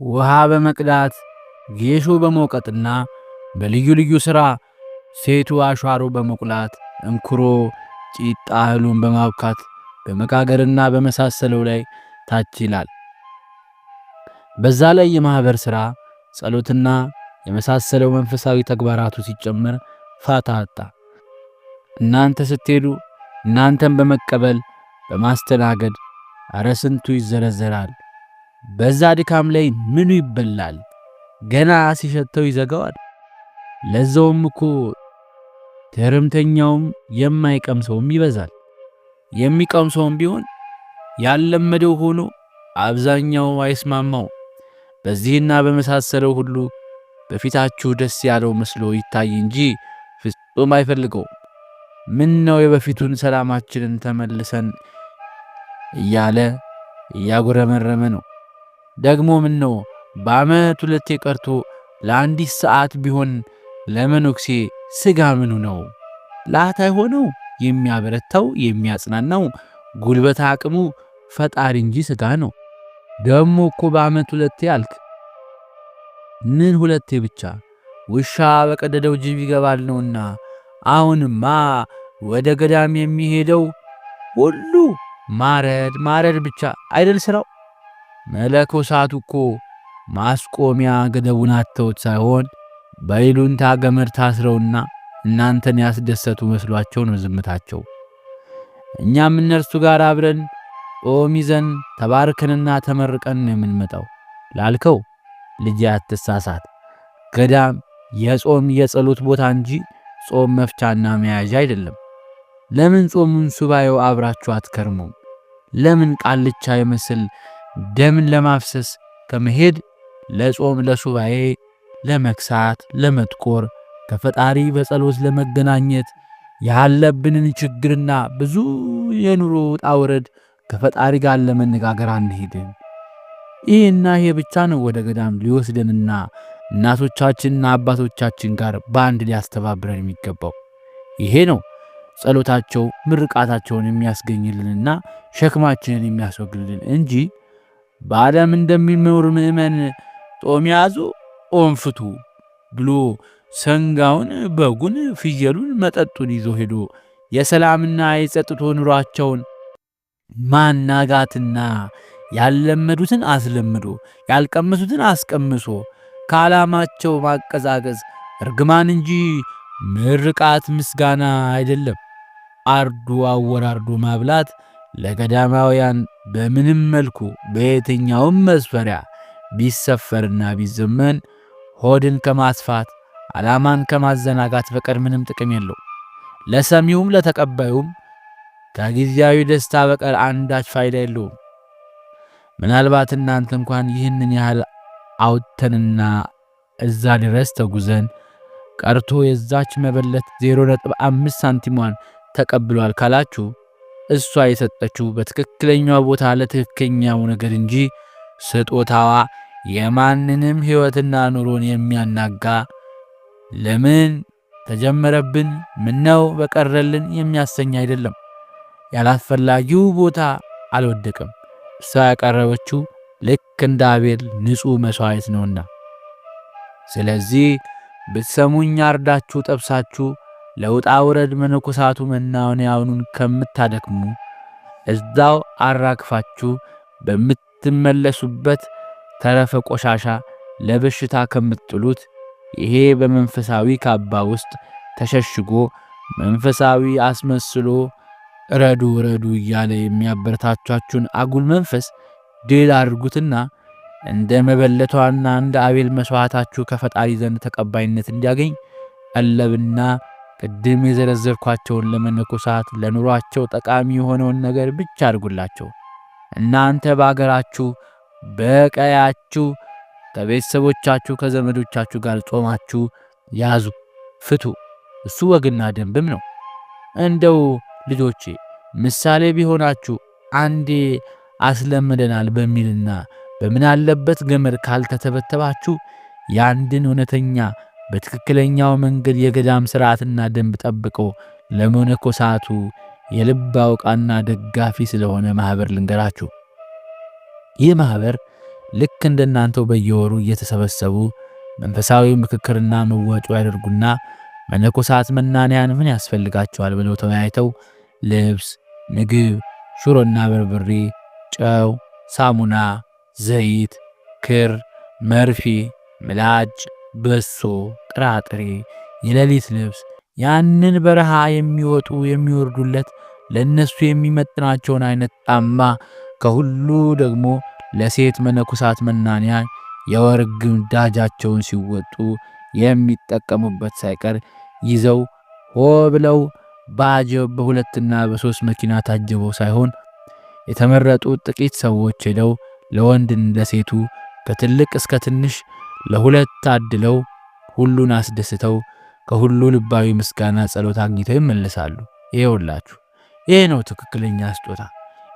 ውሃ በመቅዳት፣ ጌሾ በመውቀጥና በልዩ ልዩ ሥራ፣ ሴቱ አሿሮ በመቁላት፣ እንኩሮ ቂጣ እህሉን በማብካት፣ በመጋገርና በመሳሰለው ላይ ታች ይላል። በዛ ላይ የማኅበር ሥራ፣ ጸሎትና የመሳሰለው መንፈሳዊ ተግባራቱ ሲጨመር ፋታ አጣ። እናንተ ስትሄዱ እናንተን በመቀበል፣ በማስተናገድ አረ ስንቱ ይዘረዘራል። በዛ ድካም ላይ ምኑ ይበላል? ገና ሲሸተው ይዘጋዋል። ለዛውም እኮ ትርምተኛውም የማይቀምሰውም ይበዛል። የሚቀምሰውም ቢሆን ያልለመደው ሆኖ አብዛኛው አይስማማው። በዚህና በመሳሰለው ሁሉ በፊታችሁ ደስ ያለው መስሎ ይታይ እንጂ ፍጹም አይፈልገውም። ምን ነው የበፊቱን ሰላማችንን ተመልሰን እያለ እያጉረመረመ ነው። ደግሞ ምን ነው በዓመት ሁለቴ ቀርቶ ለአንዲት ሰዓት ቢሆን ለመነኩሴ ሥጋ ምኑ ነው? ላት አይሆነው የሚያበረታው፣ የሚያጽናናው ጉልበት አቅሙ ፈጣሪ እንጂ ሥጋ ነው። ደሞ እኮ በዓመት ሁለቴ አልክ። ምን ሁለቴ ብቻ? ውሻ በቀደደው ጅብ ይገባል ነውና አሁንማ ወደ ገዳም የሚሄደው ሁሉ ማረድ ማረድ ብቻ አይደል ስራው። መለኮሳቱ እኮ ማስቆሚያ ገደቡን አጥተውት ሳይሆን በይሉንታ ገመድ ታስረውና እናንተን ያስደሰቱ መስሏቸው ነው ዝምታቸው። እኛም እነርሱ ጋር አብረን ጾም ይዘን ተባርከንና ተመርቀን ነው የምንመጣው ላልከው ልጄ አትሳሳት። ገዳም የጾም የጸሎት ቦታ እንጂ ጾም መፍቻና መያዣ አይደለም። ለምን ጾሙን ሱባኤው አብራችሁ አትከርሙም? ለምን ቃልቻ ይመስል ደምን ለማፍሰስ ከመሄድ ለጾም ለሱባኤ ለመክሳት ለመጥቆር ከፈጣሪ በጸሎት ለመገናኘት ያለብንን ችግርና ብዙ የኑሮ ውጣ ውረድ ከፈጣሪ ጋር ለመነጋገር አንሄድም? ይህና ይሄ ብቻ ነው ወደ ገዳም ሊወስደንና እናቶቻችንና አባቶቻችን ጋር በአንድ ሊያስተባብረን የሚገባው። ይሄ ነው ጸሎታቸው ምርቃታቸውን የሚያስገኝልንና ሸክማችንን የሚያስወግድልን እንጂ በዓለም እንደሚኖር ምእመን ጦም ያዙ ጦም ፍቱ ብሎ ሰንጋውን፣ በጉን፣ ፍየሉን፣ መጠጡን ይዞ ሄዶ የሰላምና የጸጥቶ ኑሯቸውን ማናጋትና ያልለመዱትን አስለምዶ ያልቀመሱትን አስቀምሶ ከዓላማቸው ማቀዛቀዝ እርግማን እንጂ ምርቃት ምስጋና አይደለም። አርዶ አወራርዶ ማብላት ለገዳማውያን በምንም መልኩ በየትኛውም መስፈሪያ ቢሰፈርና ቢዘመን ሆድን ከማስፋት ዓላማን ከማዘናጋት በቀር ምንም ጥቅም የለው። ለሰሚውም ለተቀባዩም ከጊዜያዊ ደስታ በቀር አንዳች ፋይዳ የለውም። ምናልባት እናንተ እንኳን ይህንን ያህል አውጥተንና እዛ ድረስ ተጉዘን ቀርቶ የዛች መበለት 0.5 ሳንቲሟን ተቀብሏል ካላችሁ እሷ የሰጠችው በትክክለኛው ቦታ ለትክክለኛው ነገር እንጂ ስጦታዋ የማንንም ሕይወትና ኑሮን የሚያናጋ፣ ለምን ተጀመረብን፣ ምነው በቀረልን የሚያሰኝ አይደለም። ያላስፈላጊው ቦታ አልወደቅም። እሷ ያቀረበችው ልክ እንደ አቤል ንጹሕ መሥዋዕት ነውና። ስለዚህ ብትሰሙኝ አርዳችሁ ጠብሳችሁ ለውጣ ውረድ መነኮሳቱ መናንያኑን ከምታደክሙ እዛው አራግፋችሁ በምትመለሱበት ተረፈ ቆሻሻ ለበሽታ ከምትጥሉት ይሄ በመንፈሳዊ ካባ ውስጥ ተሸሽጎ መንፈሳዊ አስመስሎ ረዱ ረዱ እያለ የሚያበረታቻችሁን አጉል መንፈስ ድል አድርጉትና እንደ መበለቷና እንደ አቤል መሥዋዕታችሁ ከፈጣሪ ዘንድ ተቀባይነት እንዲያገኝ ቀለብና ቅድም የዘረዘርኳቸውን ለመነኮሳት ለኑሯቸው ጠቃሚ የሆነውን ነገር ብቻ አድርጉላቸው። እናንተ በአገራችሁ በቀያችሁ ከቤተሰቦቻችሁ ከዘመዶቻችሁ ጋር ጾማችሁ ያዙ፣ ፍቱ። እሱ ወግና ደንብም ነው። እንደው ልጆቼ ምሳሌ ቢሆናችሁ አንዴ አስለምደናል በሚልና በምን አለበት ገመድ ካልተተበተባችሁ የአንድን እውነተኛ በትክክለኛው መንገድ የገዳም ሥርዓትና ደንብ ጠብቆ ለመነኮሳቱ የልብ አውቃና ደጋፊ ስለሆነ ማኅበር ልንገራችሁ። ይህ ማኅበር ልክ እንደናንተው በየወሩ እየተሰበሰቡ መንፈሳዊ ምክክርና መዋጮ ያደርጉና መነኮሳት መናንያን ምን ያስፈልጋቸዋል ብለው ተወያይተው ልብስ፣ ምግብ፣ ሽሮና በርበሬ፣ ጨው፣ ሳሙና፣ ዘይት፣ ክር፣ መርፌ፣ ምላጭ፣ በሶ፣ ጥራጥሬ፣ የሌሊት ልብስ፣ ያንን በረሃ የሚወጡ የሚወርዱለት ለነሱ የሚመጥናቸውን አይነት ጫማ፣ ከሁሉ ደግሞ ለሴት መነኮሳት መናንያን የወር ግዳጃቸውን ሲወጡ የሚጠቀሙበት ሳይቀር ይዘው ሆ ብለው በአጀብ በሁለትና በሶስት መኪና ታጅበው ሳይሆን የተመረጡ ጥቂት ሰዎች ሄደው ለወንድ ለሴቱ ከትልቅ እስከ ትንሽ ለሁለት አድለው ሁሉን አስደስተው ከሁሉ ልባዊ ምስጋና ጸሎት አግኝተው ይመለሳሉ። ይኸውላችሁ ይሄ ነው ትክክለኛ ስጦታ።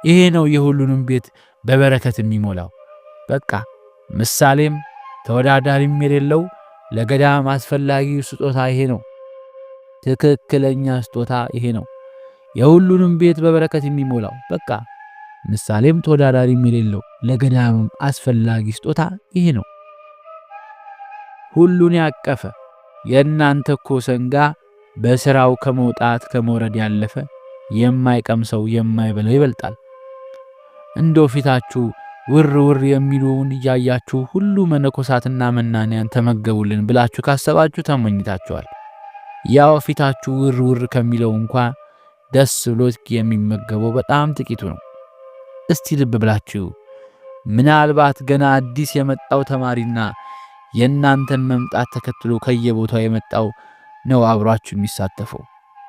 ይሄ ነው የሁሉንም ቤት በበረከት የሚሞላው። በቃ ምሳሌም ተወዳዳሪም የሌለው ለገዳም አስፈላጊ ስጦታ ይሄ ነው። ትክክለኛ ስጦታ ይሄ ነው። የሁሉንም ቤት በበረከት የሚሞላው በቃ ምሳሌም ተወዳዳሪም የሌለው ለገዳም አስፈላጊ ስጦታ ይሄ ነው። ሁሉን ያቀፈ የእናንተ እኮ ሰንጋ በስራው ከመውጣት ከመውረድ ያለፈ የማይቀምሰው የማይበላው ይበልጣል። እንደው ፊታችሁ ውር ውር የሚሉን እያያችሁ ሁሉ መነኮሳትና መናንያን ተመገቡልን ብላችሁ ካሰባችሁ ተሞኝታችኋል። ያው ፊታችሁ ውር ውር ከሚለው እንኳ ደስ ብሎት የሚመገበው በጣም ጥቂቱ ነው። እስቲ ልብ ብላችሁ ምናልባት ገና አዲስ የመጣው ተማሪና የእናንተን መምጣት ተከትሎ ከየቦታው የመጣው ነው አብሯችሁ የሚሳተፈው።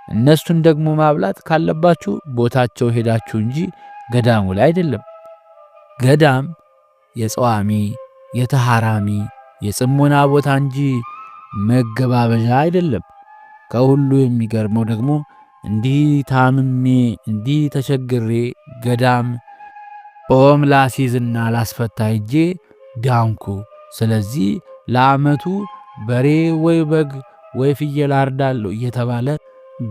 እነሱን ደግሞ ማብላት ካለባችሁ ቦታቸው ሄዳችሁ እንጂ ገዳሙ ላይ አይደለም። ገዳም የጸዋሚ የተሐራሚ የጽሞና ቦታ እንጂ መገባበዣ አይደለም። ከሁሉ የሚገርመው ደግሞ እንዲህ ታምሜ እንዲህ ተቸግሬ ገዳም ጾም ላሲዝና ላስፈታ ሄጄ ዳንኩ፣ ስለዚህ ለዓመቱ በሬ ወይ በግ ወይ ፍየል አርዳለሁ እየተባለ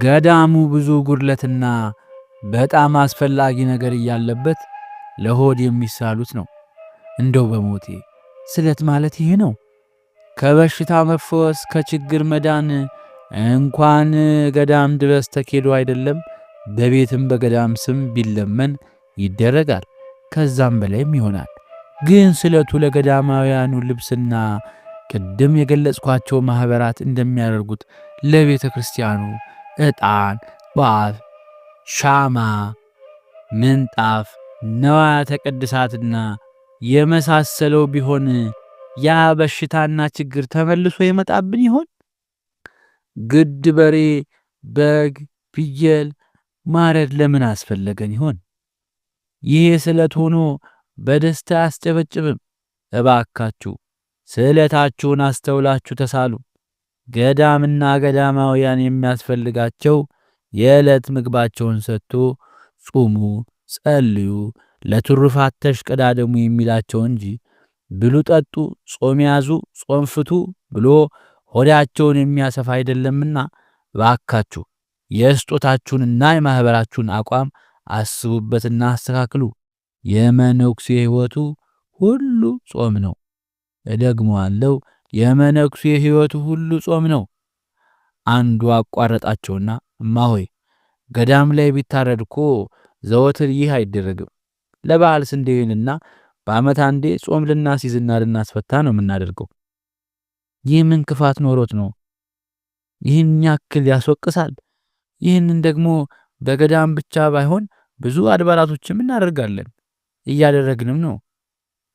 ገዳሙ ብዙ ጉድለትና በጣም አስፈላጊ ነገር እያለበት ለሆድ የሚሳሉት ነው። እንደው በሞቴ ስለት ማለት ይሄ ነው። ከበሽታ መፈወስ ከችግር መዳን እንኳን ገዳም ድረስ ተኬዶ አይደለም፣ በቤትም በገዳም ስም ቢለመን ይደረጋል፣ ከዛም በላይም ይሆናል። ግን ስለቱ ለገዳማውያኑ ልብስና ቅድም የገለጽኳቸው ማህበራት እንደሚያደርጉት ለቤተ ክርስቲያኑ ዕጣን፣ ጧፍ፣ ሻማ፣ ምንጣፍ፣ ንዋያተ ቅድሳትና የመሳሰለው ቢሆን ያ በሽታና ችግር ተመልሶ ይመጣብን ይሆን? ግድ በሬ፣ በግ፣ ፍየል ማረድ ለምን አስፈለገን ይሆን? ይሄ ስለት ሆኖ በደስታ አያስጨበጭብም። እባካችሁ ስዕለታችሁን አስተውላችሁ ተሳሉ። ገዳምና ገዳማውያን የሚያስፈልጋቸው የዕለት ምግባቸውን ሰጥቶ ጹሙ፣ ጸልዩ፣ ለትሩፋት ተሽቀዳደሙ የሚላቸው እንጂ ብሉ፣ ጠጡ፣ ጾም ያዙ፣ ጾም ፍቱ ብሎ ሆዳቸውን የሚያሰፋ አይደለምና እባካችሁ የስጦታችሁንና የማህበራችሁን አቋም አስቡበትና አስተካክሉ። የመነኩሴ ሕይወቱ ሁሉ ጾም ነው። እደግመዋለሁ፣ የመነኩሴ ሕይወቱ ሁሉ ጾም ነው። አንዱ አቋረጣቸውና እማሆይ ገዳም ላይ ቢታረድ እኮ ዘወትር ይህ አይደረግም። ለበዓል ስንዴንና በዓመት አንዴ ጾም ልናስይዝና ልናስፈታ ነው የምናደርገው። ይህ ምን ክፋት ኖሮት ነው? ይህን ያክል ያስወቅሳል? ይህንን ደግሞ በገዳም ብቻ ባይሆን ብዙ አድባራቶችም እናደርጋለን፣ እያደረግንም ነው።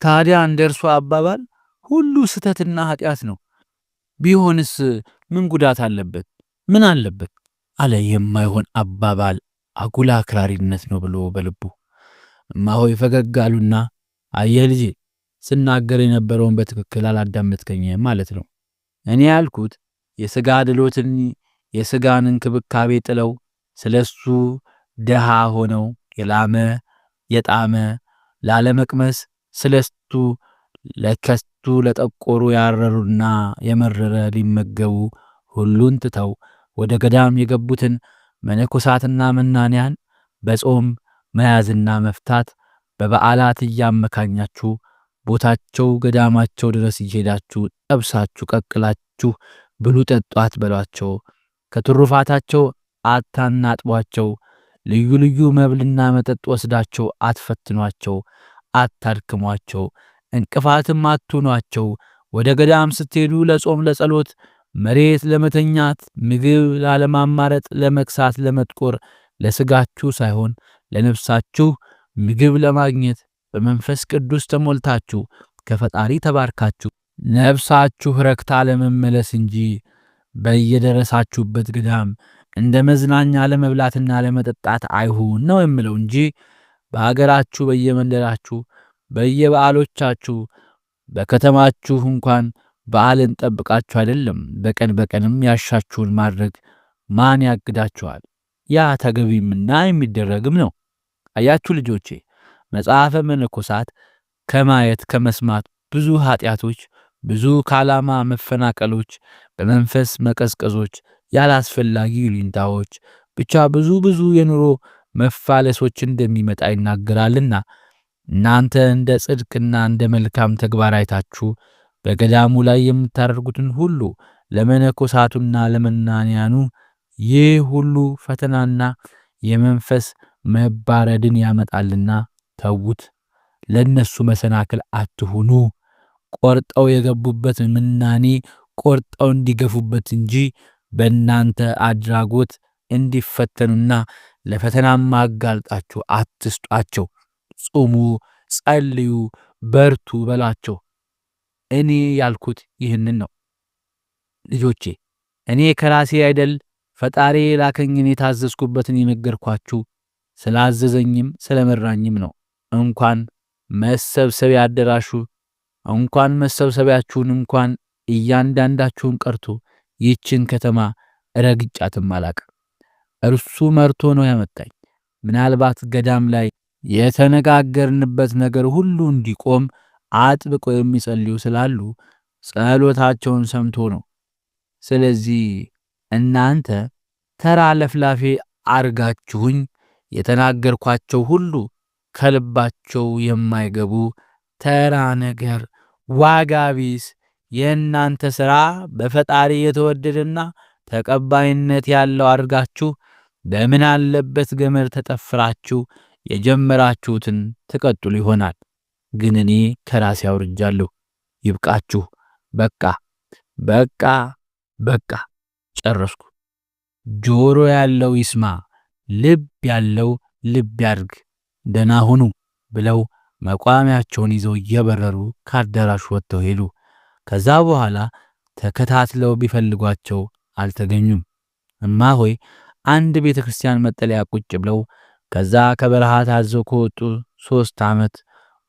ታዲያ እንደ እርሷ አባባል ሁሉ ስተትና ኃጢአት ነው። ቢሆንስ ምን ጉዳት አለበት? ምን አለበት አለ። የማይሆን አባባል አጉል አክራሪነት ነው ብሎ በልቡ እማሆይ ፈገግ አሉና አየህ ልጄ፣ ስናገር የነበረውን በትክክል አላዳመጥከኝም ማለት ነው። እኔ ያልኩት የሥጋ ድሎትን የሥጋን እንክብካቤ ጥለው ስለሱ ደሃ ሆነው የላመ የጣመ ላለመቅመስ ስለሱ ለከሱ ለጠቆሩ ያረሩና የመረረ ሊመገቡ ሁሉን ትተው ወደ ገዳም የገቡትን መነኮሳትና መናንያን በጾም መያዝና መፍታት በበዓላት እያመካኛችሁ ቦታቸው ገዳማቸው ድረስ እየሄዳችሁ ጠብሳችሁ ቀቅላችሁ ብሉ ጠጡ አትበሏቸው። ከትሩፋታቸው አታናጥቧቸው። ልዩ ልዩ መብልና መጠጥ ወስዳቸው አትፈትኗቸው፣ አታድክሟቸው፣ እንቅፋትም አትሁኗቸው። ወደ ገዳም ስትሄዱ ለጾም ለጸሎት፣ መሬት ለመተኛት፣ ምግብ ላለማማረጥ፣ ለመክሳት፣ ለመጥቆር፣ ለስጋችሁ ሳይሆን ለነፍሳችሁ ምግብ ለማግኘት በመንፈስ ቅዱስ ተሞልታችሁ ከፈጣሪ ተባርካችሁ ነፍሳችሁ ረክታ ለመመለስ እንጂ በየደረሳችሁበት ገዳም እንደ መዝናኛ ለመብላትና ለመጠጣት አይሁን ነው የምለው እንጂ በሀገራችሁ፣ በየመንደራችሁ፣ በየበዓሎቻችሁ፣ በከተማችሁ እንኳን በዓልን ጠብቃችሁ አይደለም። በቀን በቀንም ያሻችሁን ማድረግ ማን ያግዳችኋል? ያ ተገቢምና የሚደረግም ነው። አያችሁ ልጆቼ፣ መጽሐፈ መነኮሳት ከማየት ከመስማት ብዙ ኃጢአቶች፣ ብዙ ከዓላማ መፈናቀሎች፣ በመንፈስ መቀዝቀዞች፣ ያላስፈላጊ ይሉኝታዎች፣ ብቻ ብዙ ብዙ የኑሮ መፋለሶች እንደሚመጣ ይናገራልና እናንተ እንደ ጽድቅና እንደ መልካም ተግባር አይታችሁ በገዳሙ ላይ የምታደርጉትን ሁሉ ለመነኮሳቱና ለመናንያኑ ይህ ሁሉ ፈተናና የመንፈስ መባረድን ያመጣልና ተዉት። ለነሱ መሰናክል አትሁኑ። ቆርጠው የገቡበት ምናኔ ቆርጠው እንዲገፉበት እንጂ በእናንተ አድራጎት እንዲፈተኑና ለፈተናም አጋልጣችሁ አትስጧቸው። ጹሙ፣ ጸልዩ፣ በርቱ በላቸው። እኔ ያልኩት ይህንን ነው። ልጆቼ፣ እኔ ከራሴ አይደል ፈጣሪ ላከኝን የታዘዝኩበትን የነገርኳችሁ ስላዘዘኝም ስለመራኝም ነው። እንኳን መሰብሰቢያ አዳራሹ እንኳን መሰብሰቢያችሁን እንኳን እያንዳንዳችሁን ቀርቶ ይህችን ከተማ ረግጫትም አላቅም። እርሱ መርቶ ነው ያመጣኝ። ምናልባት ገዳም ላይ የተነጋገርንበት ነገር ሁሉ እንዲቆም አጥብቆ የሚጸልዩ ስላሉ ጸሎታቸውን ሰምቶ ነው። ስለዚህ እናንተ ተራ ለፍላፊ አርጋችሁኝ የተናገርኳቸው ሁሉ ከልባቸው የማይገቡ ተራ ነገር ዋጋ ቢስ የእናንተ ሥራ በፈጣሪ የተወደደና ተቀባይነት ያለው አድርጋችሁ በምን አለበት ገመድ ተጠፍራችሁ የጀመራችሁትን ትቀጥሉ ይሆናል። ግን እኔ ከራሴ አውርጃለሁ። ይብቃችሁ። በቃ በቃ በቃ፣ ጨረስኩ። ጆሮ ያለው ይስማ፣ ልብ ያለው ልብ ያድርግ። ደህና ሁኑ ብለው መቋሚያቸውን ይዘው እየበረሩ ከአዳራሹ ወጥተው ሄዱ። ከዛ በኋላ ተከታትለው ቢፈልጓቸው አልተገኙም። እማሆይ አንድ ቤተ ክርስቲያን መጠለያ ቁጭ ብለው ከዛ ከበረሃ ታዘው ከወጡ 3 ዓመት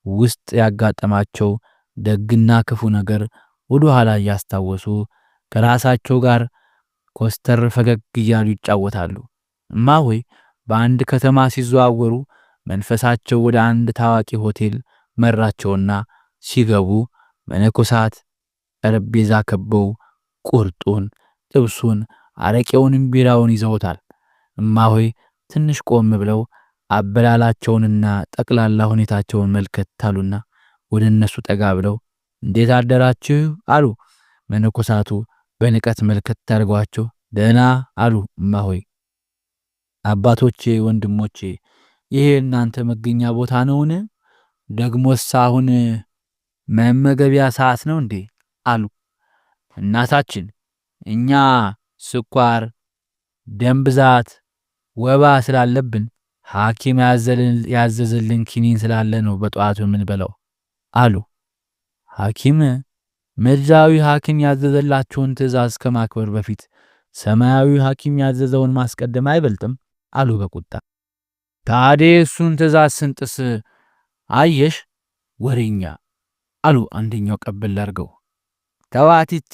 ውስጥ ያጋጠማቸው ደግና ክፉ ነገር ወደ ኋላ እያስታወሱ ከራሳቸው ጋር ኮስተር ፈገግ እያሉ ይጫወታሉ። እማሆይ በአንድ ከተማ ሲዘዋወሩ መንፈሳቸው ወደ አንድ ታዋቂ ሆቴል መራቸውና ሲገቡ መነኮሳት ጠረጴዛ ከበው ቁርጡን፣ ጥብሱን፣ አረቄውንም ቢራውን ይዘውታል። እማሆይ ትንሽ ቆም ብለው አበላላቸውንና ጠቅላላ ሁኔታቸውን መልከት አሉና ወደ እነሱ ጠጋ ብለው እንዴት አደራችሁ አሉ። መነኮሳቱ በንቀት መልከት አድርገዋቸው ደህና አሉ። እማሆይ አባቶቼ፣ ወንድሞቼ፣ ይሄ እናንተ መገኛ ቦታ ነውን? ደግሞስ አሁን መመገቢያ ሰዓት ነው እንዴ? አሉ። እናታችን፣ እኛ ስኳር፣ ደም ብዛት፣ ወባ ስላለብን ሐኪም ያዘዘልን ኪኒን ስላለ ነው በጠዋቱ የምንበላው አሉ። ሐኪም ምድራዊ ሐኪም ያዘዘላችሁን ትእዛዝ ከማክበር በፊት ሰማያዊ ሐኪም ያዘዘውን ማስቀደም አይበልጥም? አሉ በቁጣ። ታዲያ እሱን ትእዛዝ ስንጥስ አየሽ ወሬኛ አሉ አንደኛው ቀበል አድርገው። ተዋቲቺ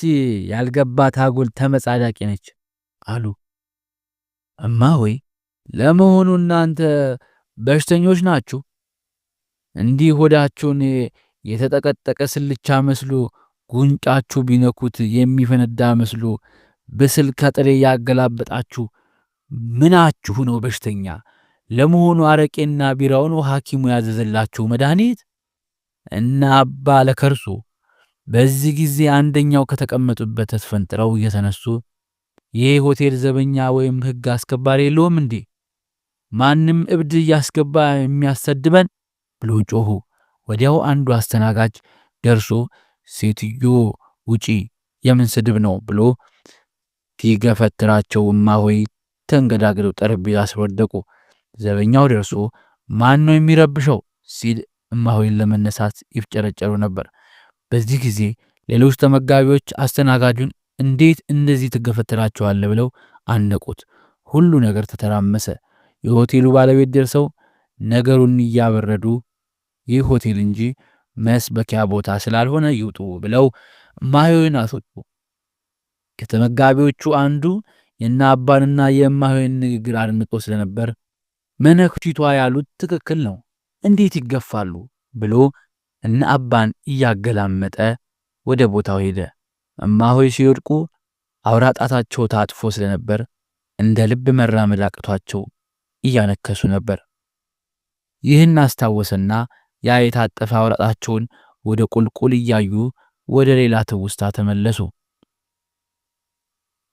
ያልገባት አጉል ተመጻዳቂ ነች አሉ። እማሆይ ለመሆኑ እናንተ በሽተኞች ናችሁ? እንዲህ ሆዳችሁን የተጠቀጠቀ ስልቻ መስሎ ጉንጫችሁ ቢነኩት የሚፈነዳ መስሎ ብስል ከጥሬ ያገላበጣችሁ ምናችሁ ነው በሽተኛ? ለመሆኑ አረቄና ቢራውን ሐኪሙ ያዘዘላችሁ መድኃኒት? እነ አባ ለከርሱ። በዚህ ጊዜ አንደኛው ከተቀመጡበት ተስፈንጥረው እየተነሱ ይሄ ሆቴል ዘበኛ ወይም ሕግ አስከባሪ የለውም እንዴ? ማንም እብድ እያስገባ የሚያሰድበን ብሎ ጮሁ። ወዲያው አንዱ አስተናጋጅ ደርሶ ሴትዮ ውጪ፣ የምን ስድብ ነው ብሎ ሲገፈትራቸው እማሆይ ተንገዳግደው ጠረጴዛ ስር ወደቁ። ዘበኛው ደርሶ ማን ነው የሚረብሸው ሲል እማሆይን ለመነሳት ይፍጨረጨሩ ነበር። በዚህ ጊዜ ሌሎች ተመጋቢዎች አስተናጋጁን እንዴት እንደዚህ ትገፈትራቸዋለህ ብለው አነቁት። ሁሉ ነገር ተተራመሰ። የሆቴሉ ባለቤት ደርሰው ነገሩን እያበረዱ ይህ ሆቴል እንጂ መስበኪያ ቦታ ስላልሆነ ይውጡ ብለው እማሆይን አስወጡ። ከተመጋቢዎቹ አንዱ የእነ አባንና የእማሆይን ንግግር አድምጦ ስለነበር መነኩሲቷ ያሉት ትክክል ነው፣ እንዴት ይገፋሉ ብሎ እነ አባን እያገላመጠ ወደ ቦታው ሄደ። እማሆይ ሲወድቁ አውራ ጣታቸው ታጥፎ ስለነበር እንደ ልብ መራመድ አቅቷቸው እያነከሱ ነበር። ይህን አስታወሰና ያ የታጠፈ አውራ ጣታቸውን ወደ ቁልቁል እያዩ ወደ ሌላ ትውስታ ተመለሱ።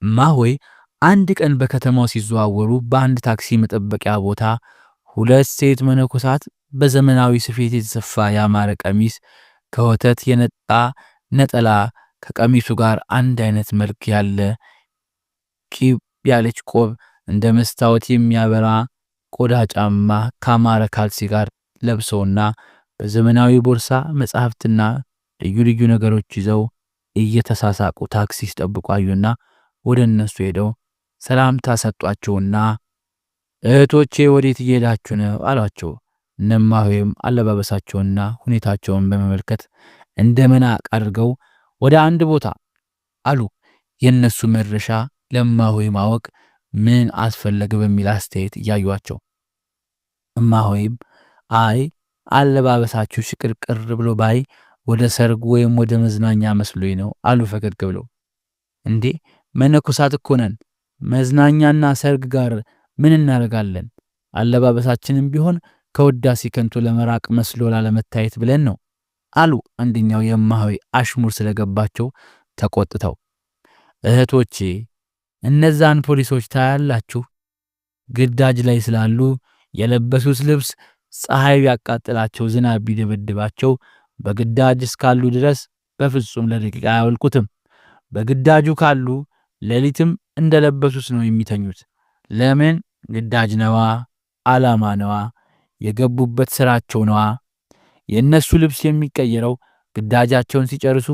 እማሆይ አንድ ቀን በከተማው ሲዘዋወሩ በአንድ ታክሲ መጠበቂያ ቦታ ሁለት ሴት መነኮሳት በዘመናዊ ስፌት የተሰፋ ያማረ ቀሚስ፣ ከወተት የነጣ ነጠላ፣ ከቀሚሱ ጋር አንድ አይነት መልክ ያለ ቂብ ያለች ቆብ፣ እንደ መስታወት የሚያበራ ቆዳ ጫማ ካማረ ካልሲ ጋር ለብሰውና በዘመናዊ ቦርሳ መጽሐፍትና ልዩ ልዩ ነገሮች ይዘው እየተሳሳቁ ታክሲ ሲጠብቁ አዩና ወደ እነሱ ሄደው ሰላምታ ሰጧቸውና እህቶቼ ወዴት እየሄዳችሁ ነው አሏቸው። እነማሆይም አለባበሳቸውንና ሁኔታቸውን በመመልከት እንደ መናቅ አድርገው ወደ አንድ ቦታ አሉ። የእነሱ መድረሻ ለእማሆይ ማወቅ ምን አስፈለገ በሚል አስተያየት እያዩአቸው፣ እማሆይም አይ አለባበሳችሁ ሽቅርቅር ብሎ ባይ ወደ ሰርግ ወይም ወደ መዝናኛ መስሎኝ ነው አሉ ፈገግ ብለው። እንዴ መነኮሳት እኮ ነን፣ መዝናኛና ሰርግ ጋር ምን እናደርጋለን? አለባበሳችንም ቢሆን ከውዳሴ ከንቱ ለመራቅ መስሎ ላለመታየት ብለን ነው አሉ አንደኛው የእማሆይ አሽሙር ስለገባቸው ተቆጥተው። እህቶቼ እነዛን ፖሊሶች ታያላችሁ? ግዳጅ ላይ ስላሉ የለበሱት ልብስ ፀሐይ ቢያቃጥላቸው፣ ዝናብ ቢደበድባቸው በግዳጅ እስካሉ ድረስ በፍጹም ለደቂቃ አያወልቁትም። በግዳጁ ካሉ ሌሊትም እንደለበሱት ነው የሚተኙት። ለምን? ግዳጅ ነዋ፣ ዓላማ ነዋ፣ የገቡበት ስራቸው ነዋ። የእነሱ ልብስ የሚቀየረው ግዳጃቸውን ሲጨርሱ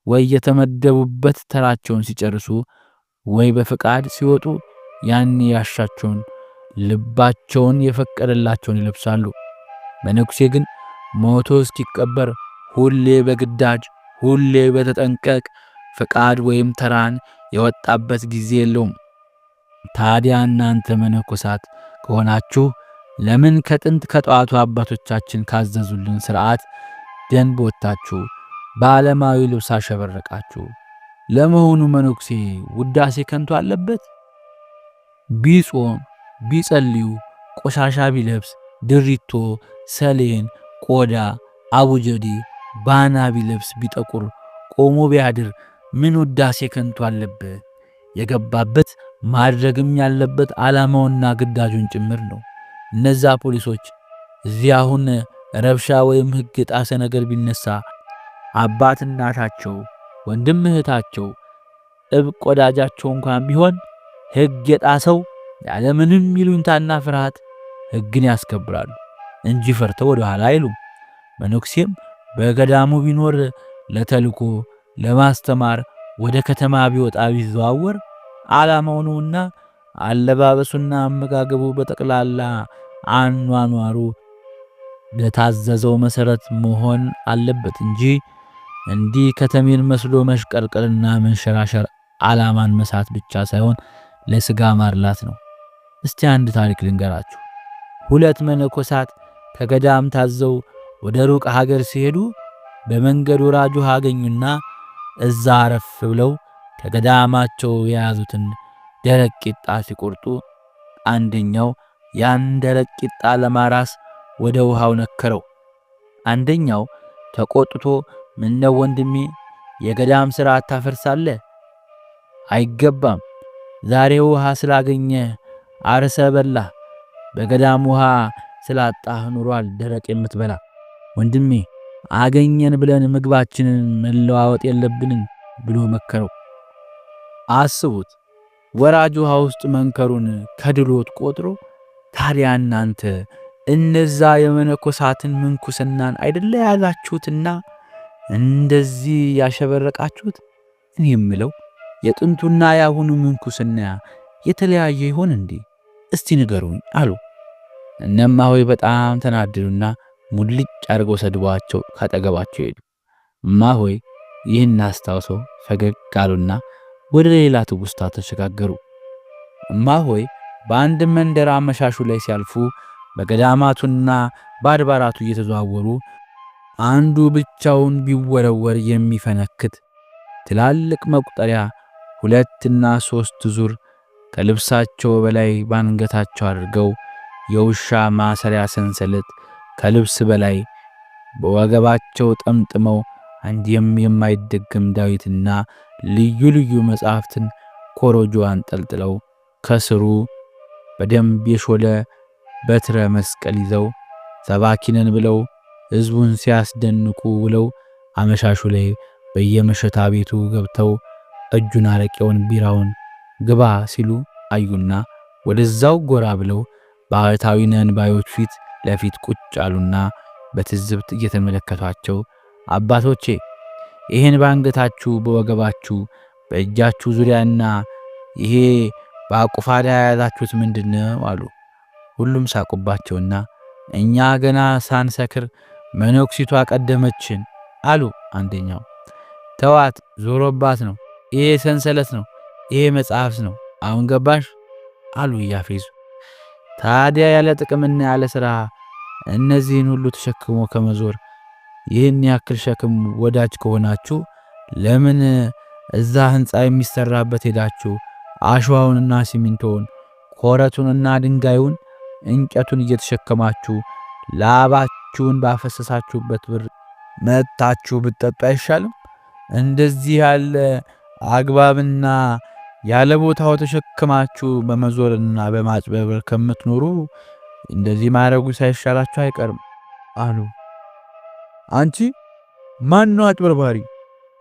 ወይ የተመደቡበት ተራቸውን ሲጨርሱ ወይ በፍቃድ ሲወጡ ያን ያሻቸውን ልባቸውን የፈቀደላቸውን ይለብሳሉ። መነኩሴ ግን ሞቶ እስኪቀበር ሁሌ በግዳጅ ሁሌ በተጠንቀቅ ፈቃድ ወይም ተራን የወጣበት ጊዜ የለውም። ታዲያ እናንተ መነኮሳት ከሆናችሁ ለምን ከጥንት ከጠዋቱ አባቶቻችን ካዘዙልን ሥርዓት ደንብ ወጥታችሁ በዓለማዊ ልብስ አሸበረቃችሁ? ለመሆኑ መነኩሴ ውዳሴ ከንቱ አለበት? ቢጾም ቢጸልዩ ቆሻሻ ቢለብስ ድሪቶ፣ ሰሌን፣ ቆዳ፣ አቡጀዲ፣ ባና ቢለብስ ቢጠቁር ቆሞ ቢያድር ምን ውዳሴ ከንቱ አለበት? የገባበት ማድረግም ያለበት ዓላማውና ግዳጁን ጭምር ነው። እነዛ ፖሊሶች እዚህ አሁን ረብሻ ወይም ሕግ የጣሰ ነገር ቢነሳ አባት እናታቸው፣ ወንድም እህታቸው፣ ጥብቅ ወዳጃቸው እንኳን ቢሆን ሕግ የጣሰው ያለምንም ይሉኝታና ፍርሃት ሕግን ያስከብራሉ እንጂ ፈርተው ወደ ኋላ አይሉም። መነኩሴም በገዳሙ ቢኖር ለተልኮ ለማስተማር ወደ ከተማ ቢወጣ ቢዘዋወር ዓላማው ነውና አለባበሱና አመጋገቡ በጠቅላላ አኗኗሩ ለታዘዘው መሰረት መሆን አለበት እንጂ እንዲህ ከተሜን መስሎ መሽቀርቀርና መንሸራሸር ዓላማን መሳት ብቻ ሳይሆን ለስጋ ማርላት ነው። እስቲ አንድ ታሪክ ልንገራችሁ። ሁለት መነኮሳት ከገዳም ታዘው ወደ ሩቅ ሀገር ሲሄዱ በመንገድ ወራጅ ውሃ አገኙና እዛ አረፍ ብለው ከገዳማቸው የያዙትን ደረቅ ቂጣ ሲቆርጡ አንደኛው ያን ደረቅ ቂጣ ለማራስ ወደ ውሃው ነከረው። አንደኛው ተቆጥቶ ምነው ወንድሜ የገዳም ሥራ አታፈርሳለህ? አይገባም። ዛሬ ውሃ ስላገኘ አርሰ በላህ፣ በገዳም ውሃ ስላጣህ ኑሯል ደረቅ የምትበላ። ወንድሜ አገኘን ብለን ምግባችንን መለዋወጥ የለብንም ብሎ መከረው። አስቡት፣ ወራጅ ውሃ ውስጥ መንከሩን ከድሎት ቆጥሮ፣ ታዲያ እናንተ እነዛ የመነኮሳትን ምንኩስናን አይደለ ያላችሁትና እንደዚህ ያሸበረቃችሁት? እኔ የምለው የጥንቱና የአሁኑ ምንኩስና የተለያየ ይሆን እንዴ? እስቲ ንገሩኝ አሉ። እነማሆይ በጣም ተናደዱና ሙልጭ አድርገው ሰድቧቸው ካጠገባቸው ሄዱ። እማሆይ ይህን አስታውሰው ፈገግ አሉና ወደ ሌላ ትውስታ ተሸጋገሩ። እማሆይ በአንድ መንደር አመሻሹ ላይ ሲያልፉ በገዳማቱና በአድባራቱ እየተዘዋወሩ አንዱ ብቻውን ቢወረወር የሚፈነክት ትላልቅ መቁጠሪያ 2ና 3 ዙር ከልብሳቸው በላይ ባንገታቸው አድርገው፣ የውሻ ማሰሪያ ሰንሰለት ከልብስ በላይ በወገባቸው ጠምጥመው፣ አንድ የማይደገም ዳዊትና ልዩ ልዩ መጻሕፍትን ኮረጆ አንጠልጥለው፣ ከስሩ በደንብ የሾለ በትረ መስቀል ይዘው፣ ሰባኪነን ብለው ሕዝቡን ሲያስደንቁ ውለው አመሻሹ ላይ በየመሸታ ቤቱ ገብተው ጠጁን፣ አረቄውን፣ ቢራውን ግባ ሲሉ አዩና ወደዛው ጎራ ብለው ባህታዊ ነን ባዮች ፊት ለፊት ቁጭ አሉና በትዝብት እየተመለከቷቸው፣ አባቶቼ፣ ይህን በአንገታችሁ፣ በወገባችሁ፣ በእጃችሁ ዙሪያና ይሄ በአቁፋዳ የያዛችሁት ምንድነው? አሉ። ሁሉም ሳቁባቸውና እኛ ገና ሳንሰክር መነኩሲቷ ቀደመችን አሉ አንደኛው። ተዋት፣ ዞሮባት ነው። ይሄ ሰንሰለት ነው፣ ይሄ መጽሐፍ ነው። አሁን ገባሽ? አሉ እያፌዙ። ታዲያ ያለ ጥቅምና ያለ ሥራ እነዚህን ሁሉ ተሸክሞ ከመዞር፣ ይህን ያክል ሸክም ወዳጅ ከሆናችሁ ለምን እዛ ህንፃ የሚሰራበት ሄዳችሁ አሸዋውንና ሲሚንቶውን፣ ኮረቱንና ድንጋዩን፣ እንጨቱን እየተሸከማችሁ ላባችሁን ባፈሰሳችሁበት ብር መጥታችሁ ብትጠጡ አይሻልም? እንደዚህ ያለ አግባብና ያለ ቦታው ተሸክማችሁ በመዞርና በማጭበርበር ከምትኖሩ እንደዚህ ማድረጉ ሳይሻላችሁ አይቀርም አሉ። አንቺ ማነው አጭበርባሪ?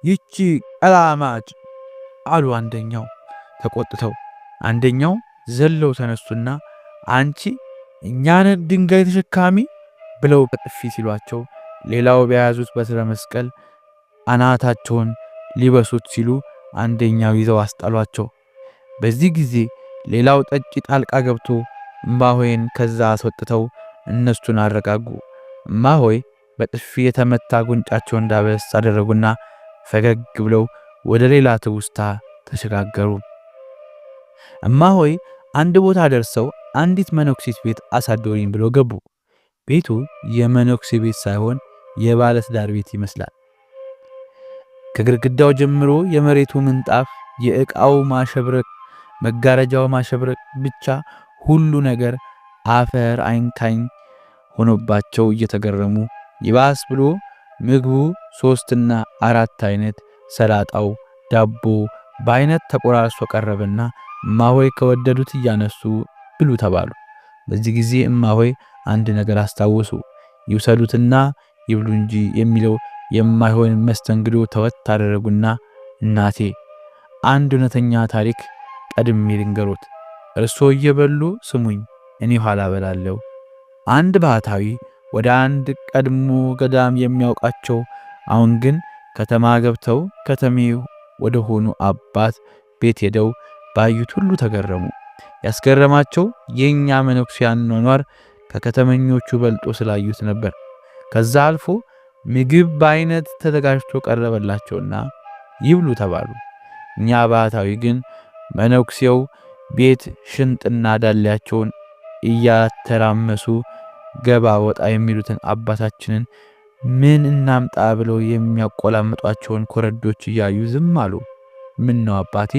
ይቺ ቀላማጭ አሉ አንደኛው ተቆጥተው። አንደኛው ዘለው ተነሱና አንቺ እኛን ድንጋይ ተሸካሚ ብለው በጥፊ ሲሏቸው፣ ሌላው በያዙት በትረ መስቀል አናታቸውን ሊበሱት ሲሉ አንደኛው ይዘው አስጣሏቸው። በዚህ ጊዜ ሌላው ጠጪ ጣልቃ ገብቶ እማሆይን ከዛ አስወጥተው እነሱን አረጋጉ። እማሆይ በጥፊ የተመታ ጉንጫቸውን እንዳበስ አደረጉና ፈገግ ብለው ወደ ሌላ ትውስታ ተሸጋገሩ። እማሆይ አንድ ቦታ ደርሰው አንዲት መነኩሴት ቤት አሳደሩኝ ብለው ገቡ። ቤቱ የመነኩሴ ቤት ሳይሆን የባለትዳር ቤት ይመስላል። ከግድግዳው ጀምሮ የመሬቱ ምንጣፍ፣ የዕቃው ማሸብረቅ፣ መጋረጃው ማሸብረቅ፣ ብቻ ሁሉ ነገር አፈር አይንካኝ ሆኖባቸው እየተገረሙ፣ ይባስ ብሎ ምግቡ 3ና 4 አይነት፣ ሰላጣው፣ ዳቦ በአይነት ተቆራርሶ ቀረበና እማሆይ ከወደዱት እያነሱ ብሉ ተባሉ። በዚህ ጊዜ እማሆይ አንድ ነገር አስታወሱ። ይውሰዱትና ይብሉ እንጂ የሚለው የማይሆን መስተንግዶ ተወት አደረጉና እናቴ፣ አንድ እውነተኛ ታሪክ ቀድሜ ልንገሮት። እርሶ እየበሉ ስሙኝ፣ እኔ ኋላ በላለሁ። አንድ ባህታዊ ወደ አንድ ቀድሞ ገዳም የሚያውቃቸው፣ አሁን ግን ከተማ ገብተው ከተሜ ወደ ሆኑ አባት ቤት ሄደው ባዩት ሁሉ ተገረሙ። ያስገረማቸው የኛ መነኩሴ አኗኗር ከከተመኞቹ በልጦ ስላዩት ነበር። ከዛ አልፎ ምግብ በአይነት ተዘጋጅቶ ቀረበላቸውና ይብሉ ተባሉ። እኛ ባህታዊ ግን መነኩሴው ቤት ሽንጥና ዳሌያቸውን እያተራመሱ ገባ ወጣ የሚሉትን አባታችንን ምን እናምጣ ብለው የሚያቆላምጧቸውን ኮረዶች እያዩ ዝም አሉ። ምን ነው አባቴ፣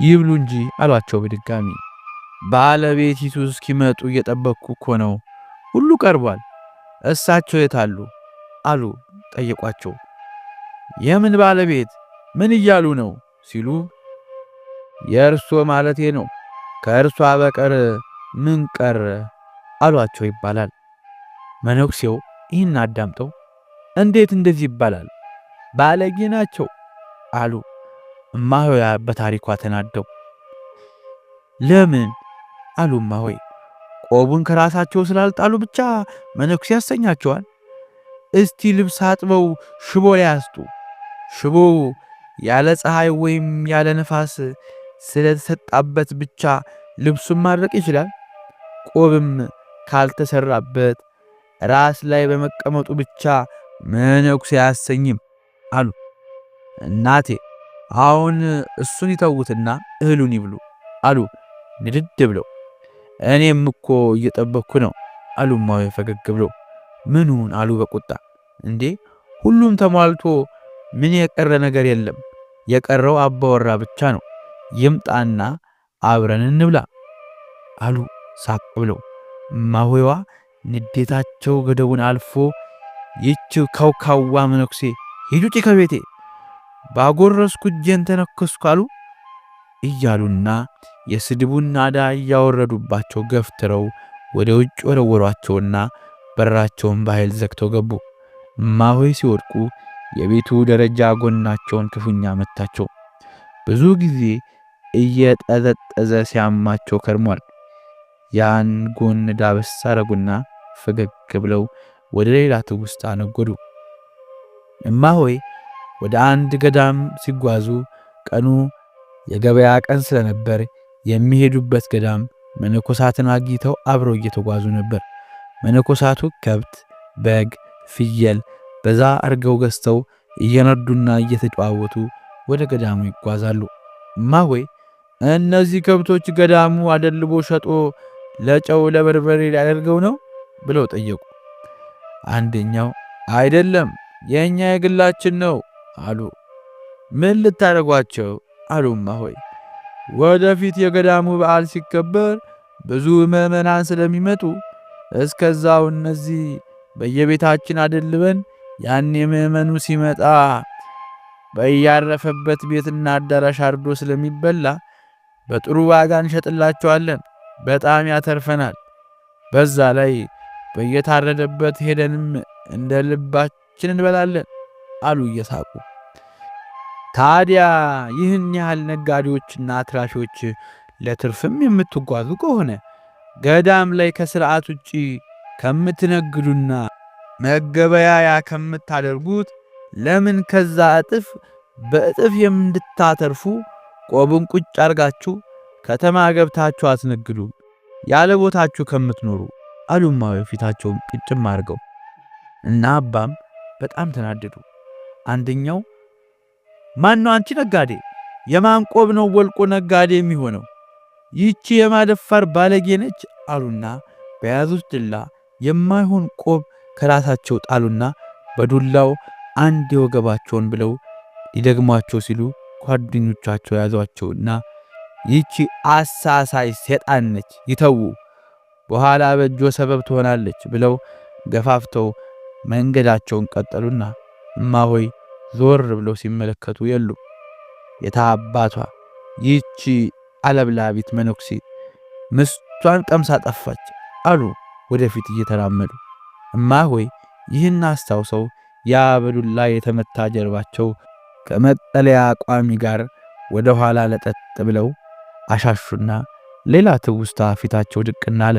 ይብሉ እንጂ አሏቸው በድጋሚ። ባለቤቲቱ እስኪመጡ እየጠበቅኩ እኮ ነው። ሁሉ ቀርቧል። እሳቸው የታሉ? አሉ ጠየቋቸው። የምን ባለቤት ምን እያሉ ነው ሲሉ፣ የእርሶ ማለቴ ነው፣ ከእርሷ በቀር ምን ቀረ አሏቸው ይባላል። መነኩሴው ይህን አዳምጠው እንዴት እንደዚህ ይባላል? ባለጌ ናቸው አሉ። እማሆይ በታሪኳ ተናደው ለምን አሉ እማሆይ። ቆቡን ከራሳቸው ስላልጣሉ ብቻ መነኩሴ ያሰኛቸዋል? እስቲ ልብስ አጥበው ሽቦ ላይ ያስጡ። ሽቦ ያለ ፀሐይ ወይም ያለ ነፋስ ስለተሰጣበት ብቻ ልብሱን ማድረቅ ይችላል? ቆብም ካልተሰራበት ራስ ላይ በመቀመጡ ብቻ መነኩሴ አያሰኝም አሉ። እናቴ አሁን እሱን ይተዉትና እህሉን ይብሉ አሉ ንድድ ብለው። እኔም እኮ እየጠበቅኩ ነው አሉ እማሆይ ፈገግ ብለው። ምኑን አሉ በቁጣ። እንዴ ሁሉም ተሟልቶ ምን የቀረ ነገር የለም። የቀረው አባወራ ብቻ ነው። ይምጣና አብረን እንብላ አሉ ሳቅ ብለው። እማሆይዋ ንዴታቸው ገደቡን አልፎ ይህች ካውካዋ መነኩሴ ሂጂ ውጪ ከቤቴ ባጎረስኩ እጄን ተነከስኩ አሉ እያሉና የስድቡን ናዳ እያወረዱባቸው ገፍትረው ወደ ውጭ ወረወሯቸውና በራቸውን በኃይል ዘግተው ገቡ። እማሆይ ሲወድቁ የቤቱ ደረጃ ጎናቸውን ክፉኛ መታቸው። ብዙ ጊዜ እየጠዘጠዘ ሲያማቸው ከርሟል። ያን ጎን ዳበስ አረጉና ፈገግ ብለው ወደ ሌላ ትውስታ ነጎዱ። እማሆይ ወደ አንድ ገዳም ሲጓዙ ቀኑ የገበያ ቀን ስለነበር የሚሄዱበት ገዳም መነኮሳትን አግኝተው አብረው እየተጓዙ ነበር። መነኮሳቱ ከብት፣ በግ፣ ፍየል በዛ አርገው ገዝተው እየነዱና እየተጨዋወቱ ወደ ገዳሙ ይጓዛሉ። እማሆይ እነዚህ ከብቶች ገዳሙ አደልቦ ሸጦ ለጨው ለበርበሬ ሊያደርገው ነው ብለው ጠየቁ። አንደኛው አይደለም የኛ የግላችን ነው አሉ። ምን ልታደርጓቸው አሉ እማሆይ። ወደፊት የገዳሙ በዓል ሲከበር ብዙ ምዕመናን ስለሚመጡ እስከዛው እነዚህ በየቤታችን አደልበን ያኔ ምዕመኑ ሲመጣ በያረፈበት ቤትና አዳራሽ አርዶ ስለሚበላ በጥሩ ዋጋ እንሸጥላቸዋለን። በጣም ያተርፈናል። በዛ ላይ በየታረደበት ሄደንም እንደ ልባችን እንበላለን አሉ እየሳቁ። ታዲያ ይህን ያህል ነጋዴዎችና አትራፊዎች ለትርፍም የምትጓዙ ከሆነ ገዳም ላይ ከስርዓት ውጪ ከምትነግዱና መገበያያ ከምታደርጉት ለምን ከዛ እጥፍ በእጥፍ የምንድታተርፉ ቆቡን ቁጭ አርጋችሁ ከተማ ገብታችሁ አትነግዱ ያለ ቦታችሁ ከምትኖሩ አሉ እማሆይ ፊታቸውን ቅጭም አድርገው። እና አባም በጣም ተናደዱ። አንደኛው ማን ነው አንቺ ነጋዴ? የማን ቆብ ነው ወልቆ ነጋዴ የሚሆነው? ይቺ የማደፋር ባለጌ ነች አሉና በያዙት ዱላ የማይሆን ቆብ ከራሳቸው ጣሉና በዱላው አንድ የወገባቸውን ብለው ሊደግሟቸው ሲሉ ጓደኞቻቸው ያዟቸውና ይቺ አሳሳይ ሴጣን ነች፣ ይተዉ፣ በኋላ በእጆ ሰበብ ትሆናለች ብለው ገፋፍተው መንገዳቸውን ቀጠሉና እማሆይ ዞር ብለው ሲመለከቱ የሉም። የታባቷ ይቺ አለብላቢት መነኩሴ ምስቷን ቀምሳ ጠፋች አሉ ወደፊት እየተራመዱ። እማሆይ ይህን አስታውሰው ያ በዱላ የተመታ ጀርባቸው ከመጠለያ ቋሚ ጋር ወደ ኋላ ለጠጥ ብለው አሻሹና ሌላ ትውስታ ፊታቸው ድቅና አለ።